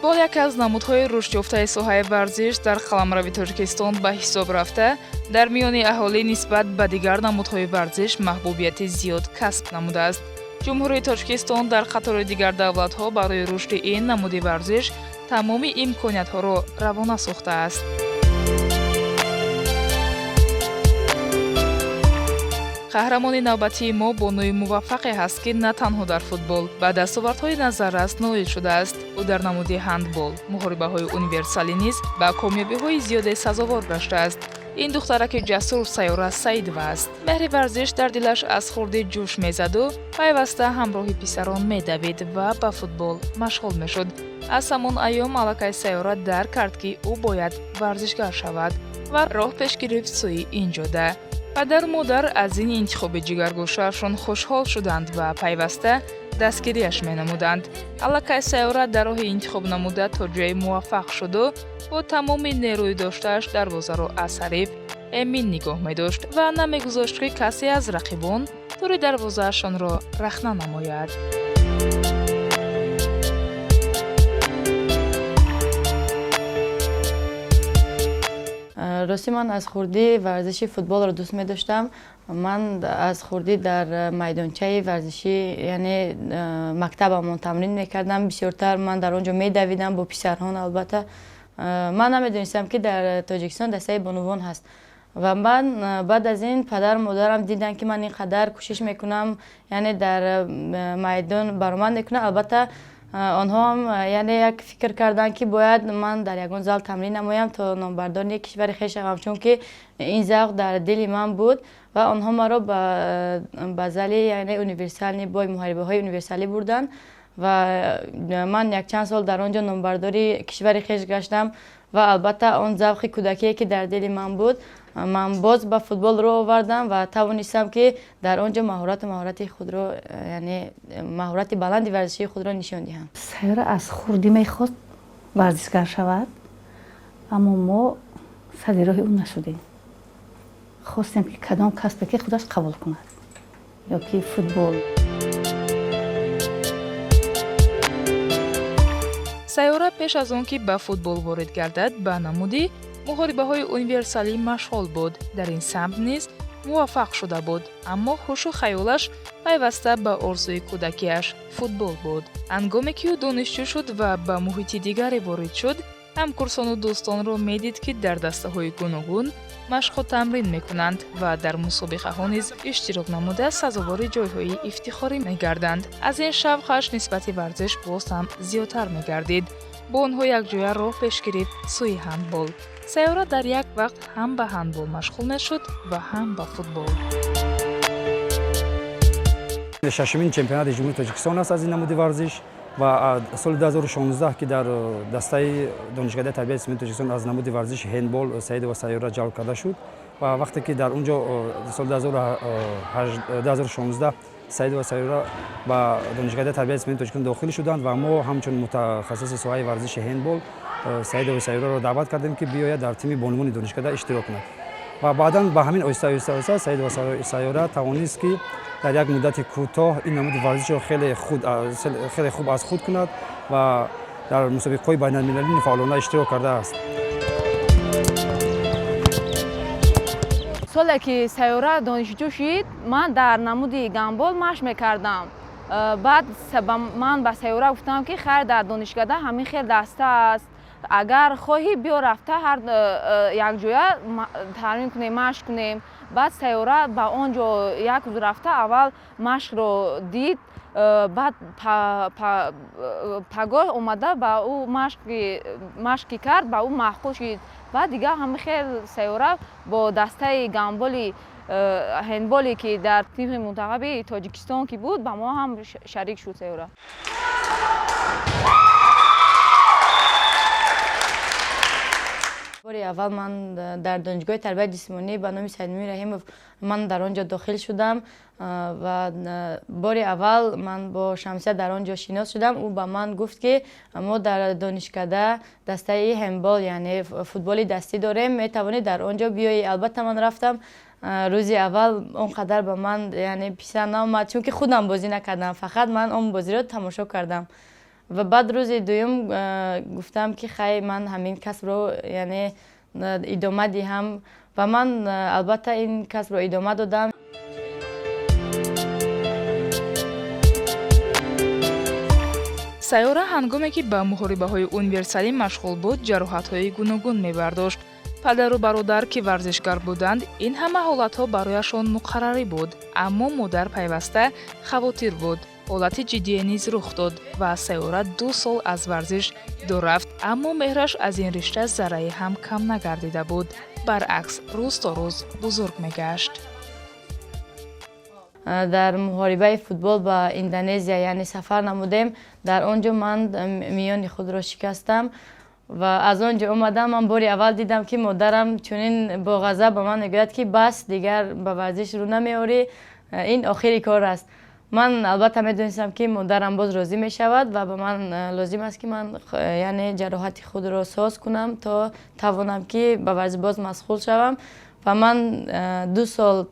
Футбол яке аз намудҳои рушдёфтаи соҳаи варзиш дар қаламрави Тоҷикистон ба ҳисоб рафта, дар миёни аҳолӣ нисбат ба дигар намудҳои варзиш маҳбубияти зиёд касб намудааст. Ҷумҳурии Тоҷикистон дар қатори дигар давлатҳо барои рушди ин намуди варзиш тамоми имкониятҳоро равона сохтааст. Қаҳрамони навбатии мо бонуи муваффақе ҳаст, ки на танҳо дар футбол ба дастовардҳои назаррас ноил шудааст. Ӯ дар намуди ҳандбол, муҳорибаҳои универсалӣ низ ба комёбиҳои зиёде сазовор гаштааст. Ин духтараки ҷасур Сайёра Саидова аст. Меҳри варзиш дар дилаш аз хурдӣ ҷӯш мезаду пайваста ҳамроҳи писарон медавид ва ба футбол машғул мешуд. Аз ҳамон айём аллакай Сайёра дарк кард, ки ӯ бояд варзишгар шавад ва роҳ пеш гирифт сӯи ин ҷода. Падару модар аз ин интихоби ҷигаргӯшаашон хушҳол шуданд ва пайваста дастгириаш менамуданд. Аллакай Сайёра дар роҳи интихоб намуда то ҷое муваффақ шуду бо тамоми нерӯи доштааш дарвозаро аз ҳариф эмин нигоҳ медошт ва намегузошт, ки касе аз рақибон тури дарвозаашонро рахна намояд. Ростӣ, ман аз хурдӣ варзиши футболро дӯст медоштам. Ман аз хурдӣ дар майдончаи варзишӣ, яъне мактабамон, тамрин мекардам. Бисёртар ман дар он ҷо медавидам бо писарҳон. Албатта, ман намедонистам, ки дар Тоҷикистон дастаи бонувон ҳаст. Ва ман баъд аз ин падару модарам диданд, ки ман ин қадар кӯшиш мекунам, яъне дар майдон баромад мекунам. Албатта, онҳоам, яъне, як фикр карданд, ки бояд ман дар ягон зал тамрин намоям, то номбардори кишвари хеш шавам, чунки ин завқ дар дили ман буд. Ва онҳо маро ба зали, яъне, универсальный бой, муҳорибаҳои универсалӣ бурданд ва ман якчанд сол дар он ҷо номбардори кишвари хеш гаштам. Ва албатта, он завқи кӯдакие, ки дар дили ман буд, ман боз ба футбол рӯ овардам ва тавонистам, ки дар он ҷо маҳорату маҳорати худро, яъне маҳорати баланди варзишии худро нишон диҳам. Сайёра аз хурдӣ мехост варзишгар шавад, аммо мо сари роҳи ӯ нашудем. Хостем, ки кадом касбе ки худаш қабул кунад, ё ки футбол. Сайёра пеш аз он ки ба футбол ворид гардад, ба намуди муҳорибаҳои универсалӣ машғул буд. Дар ин самт низ муваффақ шуда буд, аммо ҳушу хаёлаш пайваста ба орзуи кӯдакиаш футбол буд. Ҳангоме ки ӯ донишҷӯ шуд ва ба муҳити дигаре ворид шуд, ҳамкурсону дӯстонро медид, ки дар дастаҳои гуногун машқу тамрин мекунанд ва дар мусобиқаҳо низ иштирок намуда, сазовори ҷойҳои ифтихорӣ мегарданд. Аз ин шавқаш нисбати варзиш боз ҳам зиёдтар мегардид. Бо онҳо якҷоя роҳ пеш гирифт сӯи ҳандбол. Сайёра дар як вақт ҳам ба ҳандбол машғул мешуд ва ҳам ба футбол. Шашумин чемпионати Ҷумҳурии Тоҷикистон аст аз ин намуди варзиш. Ва соли 2016, ки дар дастаи Донишкадаи тарбияти ҷисмонии Тоҷикистон аз намуди варзиши ҳендбол Саидова Сайёра ҷалб карда шуд. Ва вақте ки дар он ҷо соли 2016 Саидова Сайёра ба Донишкадаи тарбияти ҷисмонии Тоҷикистон дохил шуданд ва мо ҳамчун мутахассиси соҳаи варзиши ҳендбол Саидова Сайёраро даъват кардем, ки биёяд, дар тими бонувони донишкада иштирок кунад. Ва баъдан ба ҳамин оҳиста, оҳиста, оҳиста Саидова Сайёра тавонист, ки дар як муддати кӯтоҳ ин намуди варзишро хеле хуб аз худ кунад ва дар мусобиқаҳои байналмилалӣ фаъолона иштирок кардааст. Соле ки Сайёра донишҷӯ шид, ман дар намуди гандбол машқ мекардам. Баъд ман ба Сайёра гуфтам, ки хайр, дар донишкада ҳамин хел даста аст, агар хоҳӣ, биё, рафта ҳар якҷоя тамрин кунем, машқ кунем. Баъд Сайёра ба он ҷо як рӯз рафта, аввал машқро дид, баъд пагоҳ омада, ба ӯ машқи кард, ба ӯ маъқул шид. Баъд дигар ҳамин хел Сайёра бо дастаи гандболи, ҳендболе, ки дар тими мунтахаби Тоҷикистон ки буд, ба мо ҳам шарик шуд Сайёра. Бори аввал ман дар Донишгоҳи тарбияти ҷисмонӣ ба номи Саидмумин Раҳимов, ман дар он ҷо дохил шудам ва бори аввал ман бо Шамсия дар он ҷо шинос шудам. Ӯ ба ман гуфт, ки мо дар донишкада дастаи ҳендбол, яъне футболи дастӣ дорем, метавонӣ дар он ҷо биёӣ. Албатта, ман рафтам. Рӯзи аввал он қадар ба ман, яъне, писанд наомад, чунки худам бозӣ накардам, фақат ман он бозиро тамошо кардам. Ва баъд рӯзи дуюм гуфтам, ки хай, ман ҳамин касбро, яъне, идома диҳам, ва ман албатта ин касбро идома додам. Сайёра ҳангоме ки ба муҳорибаҳои универсалӣ машғул буд, ҷароҳатҳои гуногун мебардошт. Падару бародар, ки варзишгар буданд, ин ҳама ҳолатҳо барояшон муқаррарӣ буд, аммо модар пайваста хавотир буд. Ҳолати ҷиддие низ рух дод ва Сайёра 2 сол аз варзиш дур рафт, аммо меҳраш аз ин ришта заррае ҳам кам нагардида буд, баръакс, рӯз то рӯз бузург мегашт. Дар муҳорибаи футбол ба Индонезия, яъне, сафар намудем. Дар он ҷо ман миёни худро шикастам ва аз он ҷо омадам. Ман бори аввал дидам, ки модарам чунин бо ғазаб ба ман мегӯяд, ки бас, дигар ба варзиш рӯ намеорӣ, ин охири кор аст. Ман албатта медонистам, ки модарам боз розӣ мешавад ва ба ман лозим аст, ки ман, яъне, ҷароҳати худро соз кунам, то тавонам, ки ба варзиш боз машғул шавам. Ва ман 2 сол,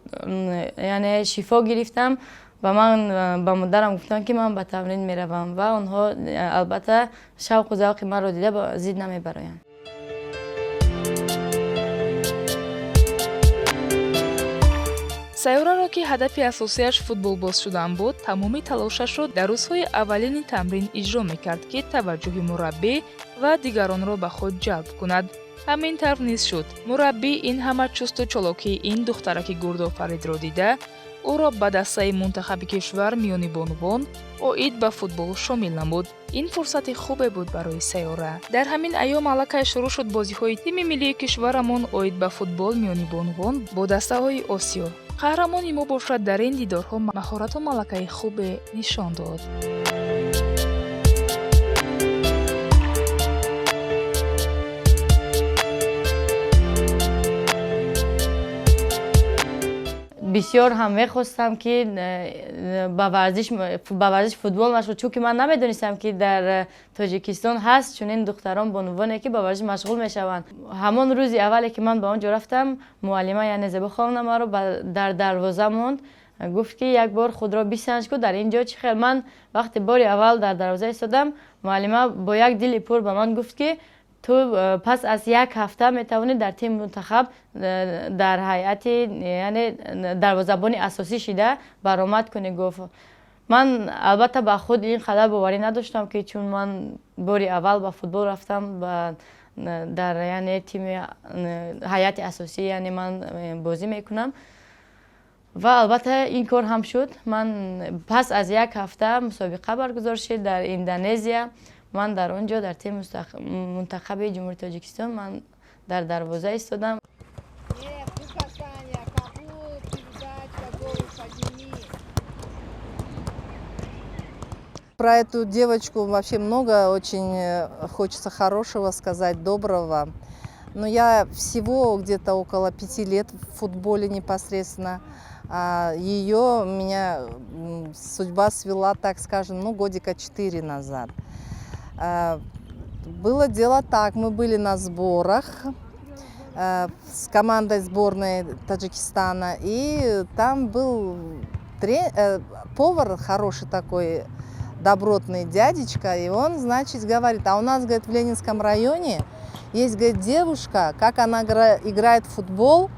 яъне, шифо гирифтам ва ман ба модарам гуфтам, ки ман ба тамрин меравам, ва онҳо албатта шавқу завқи маро дида зид намебароянд. Сайёраро, ки ҳадафи асосиаш футболбоз шудан буд, тамоми талошашро дар рӯзҳои аввалини тамрин иҷро мекард, ки таваҷҷӯҳи мураббӣ ва дигаронро ба худ ҷалб кунад. Ҳамин тавр низ шуд. Мураббӣ ин ҳама чусту чолокии ин духтараки гурдофаридро дида, ӯро ба дастаи мунтахаби кишвар миёни бонувон оид ба футбол шомил намуд. Ин фурсати хубе буд барои Сайёра. Дар ҳамин айём аллакай шурӯъ шуд бозиҳои тими миллии кишварамон оид ба футбол миёни бонувон бо дастаҳои Осиё. Қаҳрамони мо бошад, дар ин дидорҳо маҳорату малакаи хубе нишон дод. Бисёр ҳам мехостам, ки ба варзиш футбол машғул, чунки ман намедонистам, ки дар Тоҷикистон ҳаст чунин духтарон, бонувоне, ки ба варзиш машғул мешаванд. Ҳамон рӯзи аввале, ки ман ба он ҷо рафтам, муаллима, яъне Зебохонна, маро дар дарвоза монд, гуфт, ки як бор худро бисанҷ ку, дар ин ҷо чӣ хел. Ман вақте бори аввал дар дарвоза истодам, муаллима бо як дили пур ба ман гуфт, ки ту пас аз як ҳафта метавонӣ дар тими мунтахаб дар ҳайати, яъне, дарвозабони асосӣ шида баромад кунӣ, гуфт. Ман албатта ба худ ин қадар боварӣ надоштам, ки чун ман бори аввал ба футбол рафтам, дар, яъне, тими ҳайати асосӣ, яъне, ман бозӣ мекунам. Ва албатта ин кор ҳам шуд. Ман пас аз як ҳафта мусобиқа баргузор шуд дар Индонезия. Ман дар он ҷо дар тими мунтахаби Ҷумҳурии Тоҷикистон ман дар дарвоза истодам. Нет, ну касание, капут, передачка, голову подними. Про эту девочку вообще много очень хочется хорошего сказать, доброго. Но я всего где-то около 5 лет в футболе непосредственно. А ее меня судьба свела, так скажем, ну, годика 4 назад. Было дело так, мы были на сборах с командой сборной Таджикистана, и там был повар хороший такой, добротный дядечка, и он, значит, говорит: а у нас, говорит, в Ленинском районе есть, говорит, девушка, как она играет в футбол,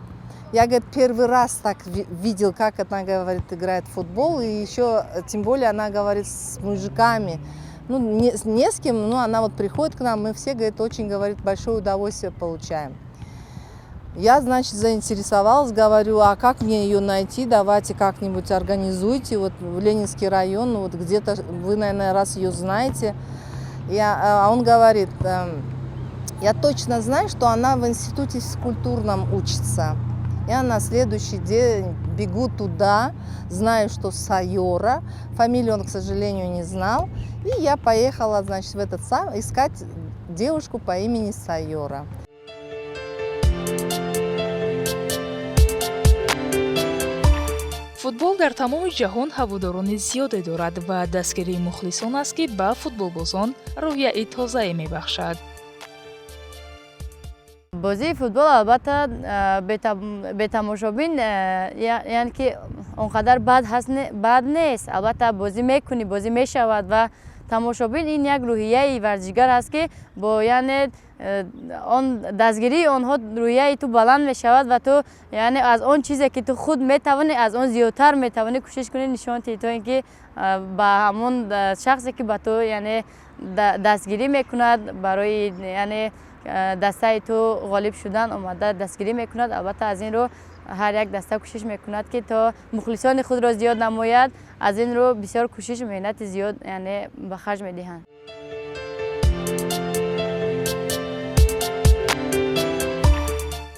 я, говорит, первый раз так видел, как она, говорит, играет в футбол, и еще, тем более, она, говорит, с мужиками, ну, не с кем, но она вот приходит к нам, мы все, говорит, очень, говорит, большое удовольствие получаем. Я, значит, заинтересовалась, говорю: а как мне ее найти, давайте как-нибудь организуйте, вот в Ленинский район, ну, вот где-то вы, наверное, раз ее знаете. А он говорит: я точно знаю, что она в институте физкультурном учится. Я на следующий день бегу туда, знаю, что Сайора, фамилию он, к сожалению, не знал, и я поехала, значит, в этот сам, искать девушку по имени Сайора. Футбол дар тамоми ҷаҳон ҳаводорони зиёде дорад ва дастгирии мухлисон аст, ки ба футболбозон рӯҳияи тозае мебахшад. Бозии футбол албатта бетамошобин, яъне ки он қадар бад нест. Албатта, бозӣ мекунӣ, бозӣ мешавад ва Тамошобин ин як рӯҳияи варзишгар аст, ки бо, яъне, он дастгирии онҳо рӯҳияи ту баланд мешавад ва ту, яъне, аз он чизе ки ту худ метавонӣ, аз он зиёдтар метавонӣ кӯшиш кунӣ, нишон диҳӣ, то ин ки ба ҳамон шахсе ки ба ту, яъне, дастгирӣ мекунад, барои, яъне, дастаи ту ғолиб шудан омада дастгирӣ мекунад. Албатта, аз ин рӯ ҳар як даста кӯшиш мекунад, ки то мухлисони худро зиёд намояд. Аз ин рӯ бисёр кӯшиш, меҳнати зиёд, яъне, ба харҷ медиҳанд.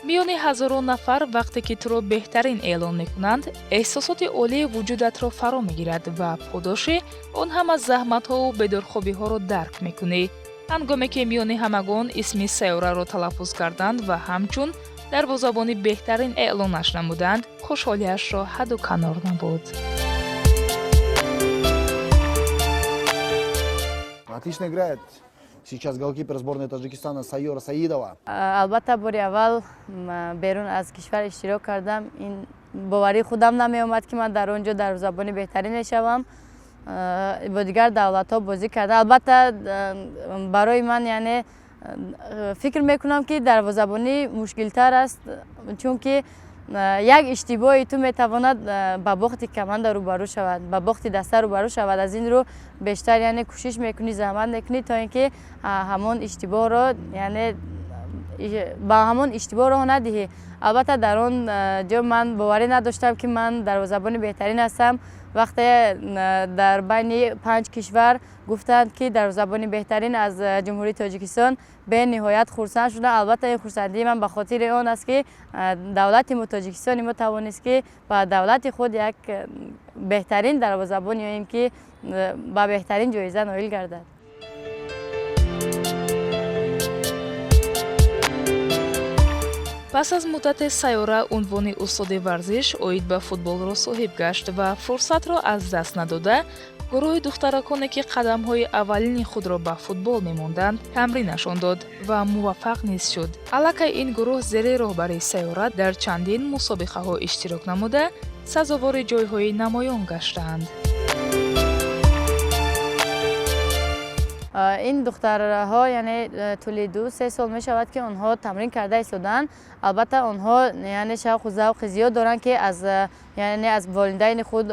Миёни ҳазорон нафар вақте ки туро беҳтарин эълон мекунанд, эҳсосоти олии вуҷудатро фаро мегирад ва подоши он ҳама заҳматҳову бедорхобиҳоро дарк мекунӣ. Ҳангоме ки миёни ҳамагон исми Сайёраро талаффуз карданд ва ҳамчун дарвозабони беҳтарин эълонаш намуданд, хушҳолиашро ҳадду канор набуд. Отлично играет сейчас голкипер сборной Таджикистана Сайора Саидова. Албатта, бори аввал берун аз кишвар иштирок кардам. Ин боварии худам намеомад, ки ман дар он ҷо дарвозабони беҳтарин мешавам. Бо дигар давлатҳо бозӣ карда, албатта, барои ман, яъне, фикр мекунам, ки дарвозабонӣ мушкилтар аст, чунки як иштибоҳи ту метавонад ба бохти команда рӯбарӯ шавад, ба бохти даста рӯбарӯ шавад. Аз ин рӯ бештар, яъне, кӯшиш мекунӣ, заҳмат мекунӣ, то ин ки ҳамон иштибоҳро, яъне, ба ҳамон иштибоҳ роҳ надиҳӣ. Албатта, дар он ҷо ман боварӣ надоштам, ки ман дарвозабони беҳтарин ҳастам. Вақте дар байни панҷ кишвар гуфтанд, ки дарвозабони беҳтарин аз Ҷумҳурии Тоҷикистон, бениҳоят хурсанд шудам. Албатта, ин хурсандии ман ба хотири он аст, ки давлати мо, Тоҷикистони мо, тавонист, ки ба давлати худ як беҳтарин дарвозабон ё ин ки ба беҳтарин ҷоиза ноил гардад. Пас аз муддате Сайёра унвони устоди варзиш оид ба футболро соҳиб гашт ва фурсатро аз даст надода, гурӯҳи духтараконе, ки қадамҳои аввалини худро ба футбол мемонданд, тамринашон дод ва муваффақ низ шуд. Аллакай ин гурӯҳ зери роҳбарии Сайёра дар чандин мусобиқаҳо иштирок намуда, сазовори ҷойҳои намоён гаштаанд. Ин духтарҳо, яъне, тӯли 2-3 сол мешавад, ки онҳо тамрин карда истодаанд. Албатта, онҳо, яъне, шавқу завқи зиёд доранд, ки аз, яъне, аз волидайни худ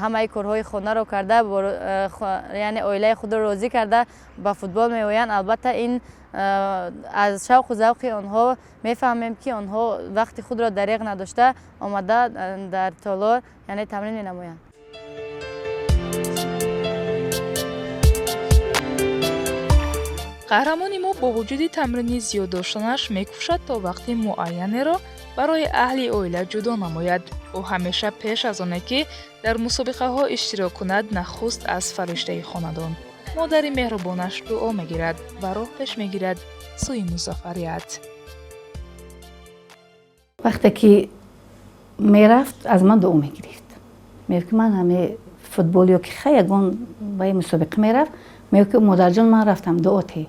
ҳамаи корҳои хонаро карда, яъне, оилаи худро розӣ карда, ба футбол меоянд. Албатта, ин аз шавқу завқи онҳо мефаҳмем, ки онҳо вақти худро дареғ надошта, омада дар толор, яъне, тамрин менамоянд. Қаҳрамони мо бо вуҷуди тамрини зиёд доштанаш мекӯшад, то вақти муайянеро барои аҳли оила ҷудо намояд. Ӯ ҳамеша пеш аз оне ки дар мусобиқаҳо иштирок кунад, нахуст аз фариштаи хонадон, модари меҳрубонаш, дуо мегирад ва роҳ пеш мегирад сӯи музаффарият. Вақте ки мерафт, аз ман дуо мегирифт. Мегуфт, ки ман ҳаме футбол ё ки хай ягон ба мусобиқа мерафт, мегуфт, ки модарҷон, ман рафтам, дуо те.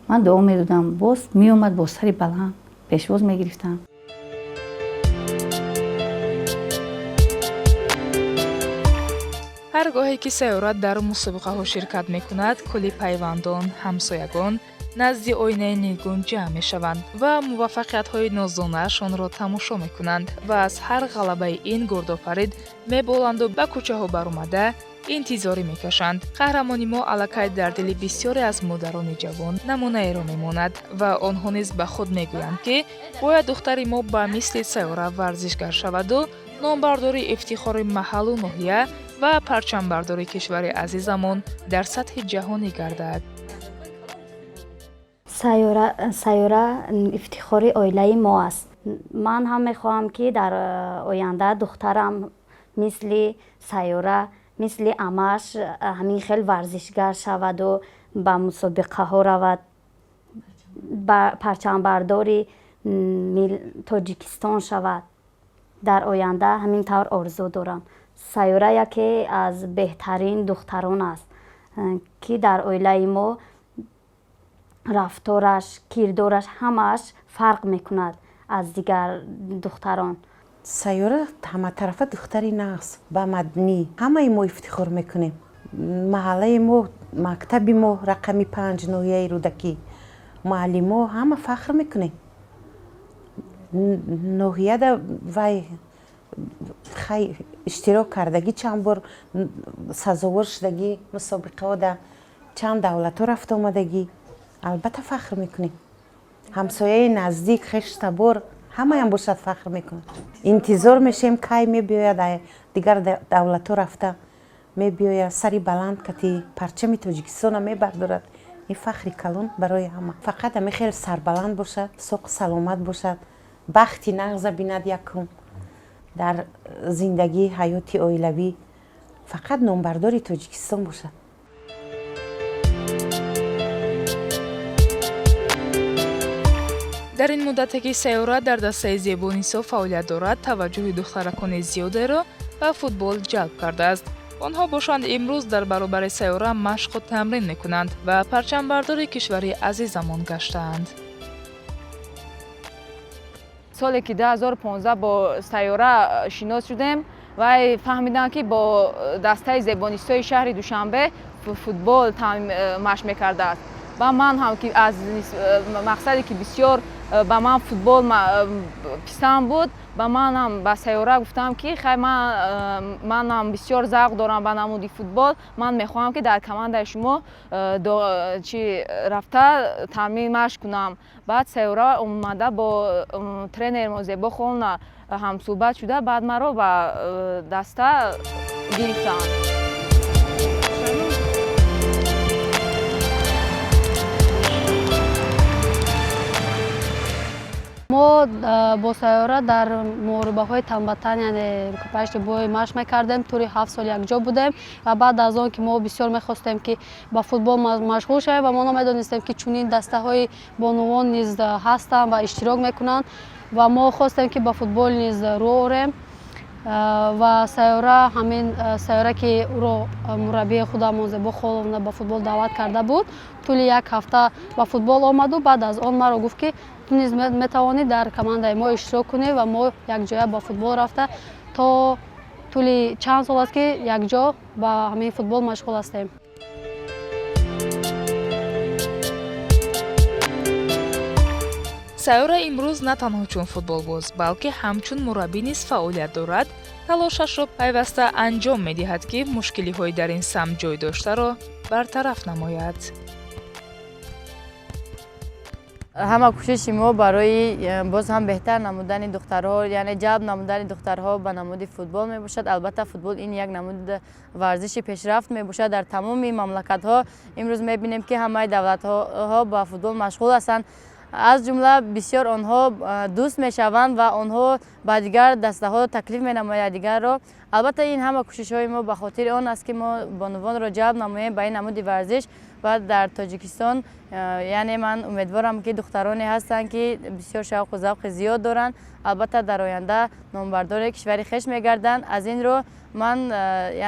Ман дуо медодам, боз меомад, бо сари баланд пешвоз мегирифтам. Ҳар гоҳе ки Сайёра дар мусобиқаҳо ширкат мекунад, кулли пайвандон, ҳамсоягон назди оинаи нилгун ҷамъ мешаванд ва муваффақиятҳои нозонаашонро тамошо мекунанд ва аз ҳар ғалабаи ин гурдофарид меболанду ба кӯчаҳо баромада интизорӣ мекашанд. Қаҳрамони мо аллакай дар дили бисёре аз модарони ҷавон намунаеро мемонад ва онҳо низ ба худ мегӯянд, ки бояд духтари мо ба мисли Сайёра варзишгар шаваду номбардори ифтихори маҳаллу ноҳия ва парчамбардори кишвари азизамон дар сатҳи ҷаҳонӣ гардад. Сайёра ифтихори оилаи мо аст. Ман ҳам мехоҳам, ки дар оянда духтарам мисли Сайёра, мисли амаш, ҳамин хел варзишгар шаваду ба мусобиқаҳо равад, парчамбардори Тоҷикистон шавад. Дар оянда ҳамин тавр орзу дорам. Сайёра яке аз беҳтарин духтарон аст, ки дар оилаи мо рафтораш, кирдораш, ҳамааш фарқ мекунад аз дигар духтарон. Сайёра ҳаматарафа духтари нағз, ба маднӣ ҳамаи мо ифтихор мекунем. Маҳаллаи мо Мактаби мо рақами 5, ноҳияи Рӯдакӣ, муаллимо ҳама фахр мекунем. Ноҳияда вай хай иштирок кардагӣ, чанд бор сазовор шудагӣ, мусобиқаҳо чанд давлатҳо рафта омадагӣ. Албатта, фахр мекунем. Ҳамсояи наздик, хештабор, ҳамаям бошад, фахр мекунад. Интизор мешавем, кай мебиёяд, дигар давлатҳо рафта мебиёяд, сари баланд кати парчами Тоҷикистона мебардорад. Ин фахри калон барои ҳама. Фақат ҳами хеле сарбаланд бошад, соқу саломат бошад, бахти нағза бинад. Якум дар зиндагӣ, ҳаёти оилавӣ фақат номбардори Тоҷикистон бошад. Дар ин муддате, ки Сайёра дар дастаи Зебонисо фаъолият дорад, таваҷҷӯҳи духтаракони зиёдеро ба футбол ҷалб кардааст. Онҳо бошанд, имрӯз дар баробари Сайёра машқу тамрин мекунанд ва парчамбардори кишвари азизамон гаштаанд. Соле ки 2015 бо Сайёра шинос шудем, вай фаҳмидам, ки бо дастаи Зебонисои шаҳри Душанбе футбол машқ мекардааст. Ва ман ҳам ки аз мақсаде ки бисёр ба ман футбол писанд буд, ба манам ба Сайёра гуфтам, ки хай, манам бисёр завқ дорам ба намуди футбол, ман мехоҳам, ки дар командаи шумо чи рафта тамрин машқ кунам. Баъд Сайёра омада, бо тренермо Зебо Холна ҳамсӯҳбат шуда, баъд маро ба даста гирифтанд. Мо бо Сайёра дар муҳорибаҳои танбатан, яъне рукопашный бой, машқ мекардем. Тӯли 7 сол якҷо будем ва баъд аз он ки мо бисёр мехостем, ки ба футбол машғул шавем, ва мо намедонистем, ки чунин дастаҳои бонувон низ ҳастанд ва иштирок мекунанд, ва мо хостем, ки ба футбол низ рӯ орем. Ва Сайёра, ҳамин Сайёра, ки ӯро мураббии худамон Зебо Холовна ба футбол даъват карда буд, тӯли як ҳафта ба футбол омаду баъд аз он маро гуфт, ки ту низ метавонӣ дар командаи мо иштирок кунӣ. Ва мо якҷоя ба футбол рафта, то тӯли чанд сол аст, ки якҷо ба ҳамин футбол машғул ҳастем. Сайёра имрӯз на танҳо чун футболбоз, балки ҳамчун мураббӣ низ фаъолият дорад. Талошашро пайваста анҷом медиҳад, ки мушкилиҳои дар ин самт ҷой доштаро бартараф намояд. Ҳама кӯшиши мо барои боз ҳам беҳтар намудани духтарҳо, яъне ҷалб намудани духтарҳо ба намуди футбол мебошад. Албатта, футбол ин як намуд варзиши пешрафт мебошад. Дар тамоми мамлакатҳо имрӯз мебинем, ки ҳамаи давлатҳо ба футбол машғул ҳастанд. Аз ҷумла бисёр онҳо дӯст мешаванд ва онҳо ба дигар дастаҳо таклиф менамояд дигарро. Албатта, ин ҳама кӯшишҳои мо ба хотири он аст, ки мо бонувонро ҷалб намоем ба ин намуди варзиш. Ва дар Тоҷикистон, яъне ман умедворам, ки духтароне ҳастанд, ки бисёр шавқу завқи зиёд доранд. Албатта, дар оянда номбардори кишвари хеш мегарданд. Аз ин рӯ ман,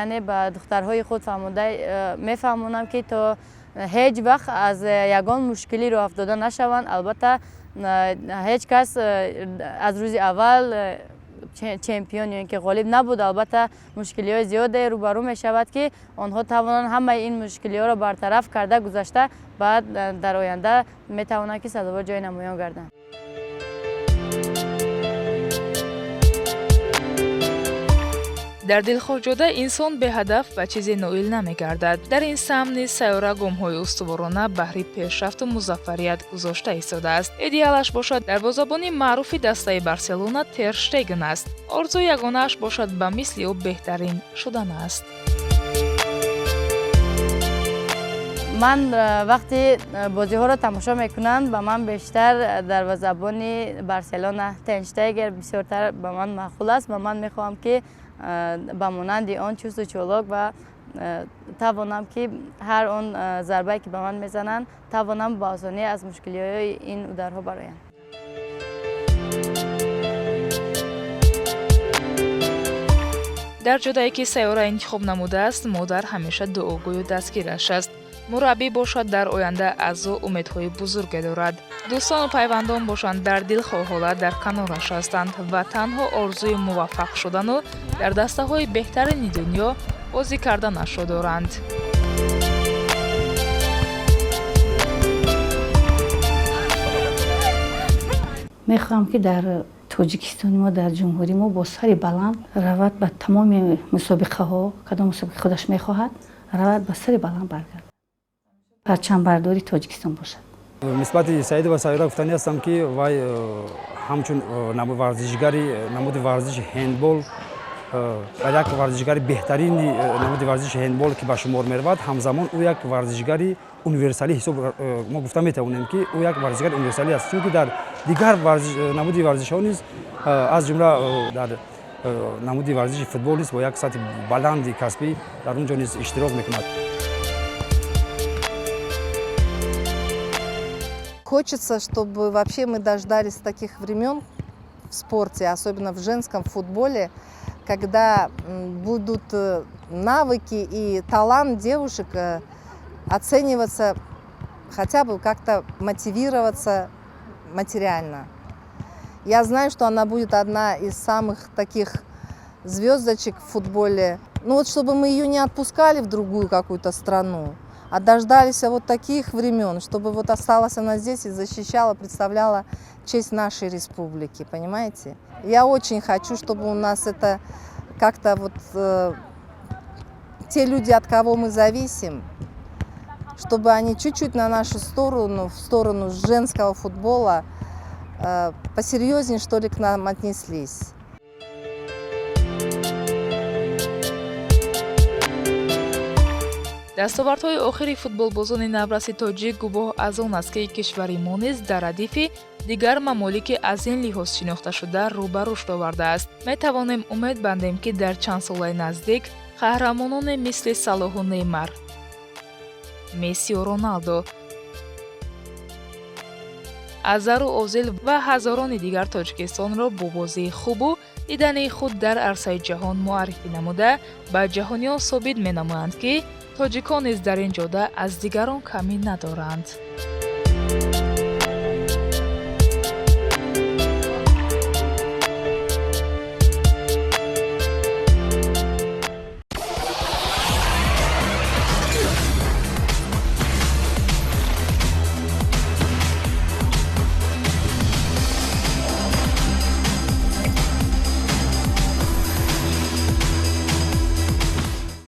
яъне, ба духтарҳои худ мефаҳмонам, ки то ҳеҷ вақт аз ягон мушкилӣ роҳ афтода нашаванд. Албатта, ҳеҷ кас аз рӯзи аввал чемпион ё ин ки ғолиб набуд. Албатта, мушкилиҳои зиёде рӯбарӯ мешавад, ки онҳо тавонанд ҳамаи ин мушкилиҳоро бартараф карда гузашта, баъд дар оянда метавонанд, ки сазовор ҷои намоён гарданд. Дар дилхоҳ инсон беҳадаф ба чизе ноил намегардад. Дар ин самт низ Сайёра гомҳои устуворона баҳри пешрафту музаффарият гузошта истодааст. Идеалаш бошад, дарвозабони маъруфи дастаи Барселона Тер Штеген аст. Орзуи ягонааш бошад, ба мисли ӯ беҳтарин шудан аст. Ман вақте бозиҳоро тамошо мекунам, ба ман бештар дарвозабони Барселона Тер Штеген бисёртар ба ман маъқул аст ва ман мехоҳам, ки ба монанди он чусту чолок ва тавонам, ки ҳар он зарбае, ки ба ман мезананд, тавонам ба осонӣ аз мушкилиҳои ин ударҳо бароям. Дар ҷодае, ки Сайёра интихоб намудааст, модар ҳамеша дуогӯю дастгираш аст. Мураббӣ бошад, дар оянда аз ӯ умедҳои бузурге дорад. Дӯстону пайвандон бошанд, дар дилхоҳ ҳолат дар канораш ҳастанд ва танҳо орзуи муваффақ шудану дар дастаҳои беҳтарини дунё бозӣ карданашро доранд. Мехоҳам, ки дар Тоҷикистони мо, дар ҷумҳурии мо бо сари баланд равад ба тамоми мусобиқаҳо, кадом мусобиқа худаш мехоҳад, равад, ба сари баланд баргардад, парчамбардори Тоҷикистон бошад. Нисбати Саидова Сайёра гуфтанӣ ҳастам, ки вай ҳамчун варзишгари намуди варзиши ҳендбол ва як варзишгари беҳтарини намуди варзиши ҳендбол, ки ба шумор меравад, ҳамзамон ӯ як варзишгари универсалӣ ҳисоб мо гуфта метавонем, ки ӯ як варзишгари универсалӣ аст, чунки дар дигар намуди варзишҳо низ, аз ҷумла дар намуди варзиши футбол низ бо як сатҳи баланди касбӣ дар он ҷо низ иштирок мекунад. Хочется, чтобы вообще мы дождались таких времен в спорте, особенно в женском футболе, когда будут навыки и талант девушек оцениваться, хотя бы как-то мотивироваться материально. Я знаю, что она будет одна из самых таких звездочек в футболе. Ну вот, чтобы мы ее не отпускали в другую какую-то страну, а дождались вот таких времен, чтобы вот осталась она здесь и защищала, представляла честь нашей республики, понимаете? Я очень хочу, чтобы у нас это как-то вот те люди, от кого мы зависим, чтобы они чуть-чуть на нашу сторону, в сторону женского футбола, посерьезнее, что ли, к нам отнеслись. Дастовардҳои охири футболбозони навраси тоҷик гувоҳ аз он аст, ки кишвари мо низ дар радифи дигар мамолики аз ин лиҳоз шинохташуда рӯ ба рушд овардааст. Метавонем умед бандем, ки дар чанд солаи наздик қаҳрамононе мисли Салоҳу Неймар, Мессиу Роналдо, Азару Озил ва ҳазорони дигар Тоҷикистонро бо бозии хубу дидани худ дар арсаи ҷаҳон муаррифӣ намуда, ба ҷаҳониён собит менамоянд, ки тоҷикон низ дар ин ҷода аз дигарон камӣ надоранд.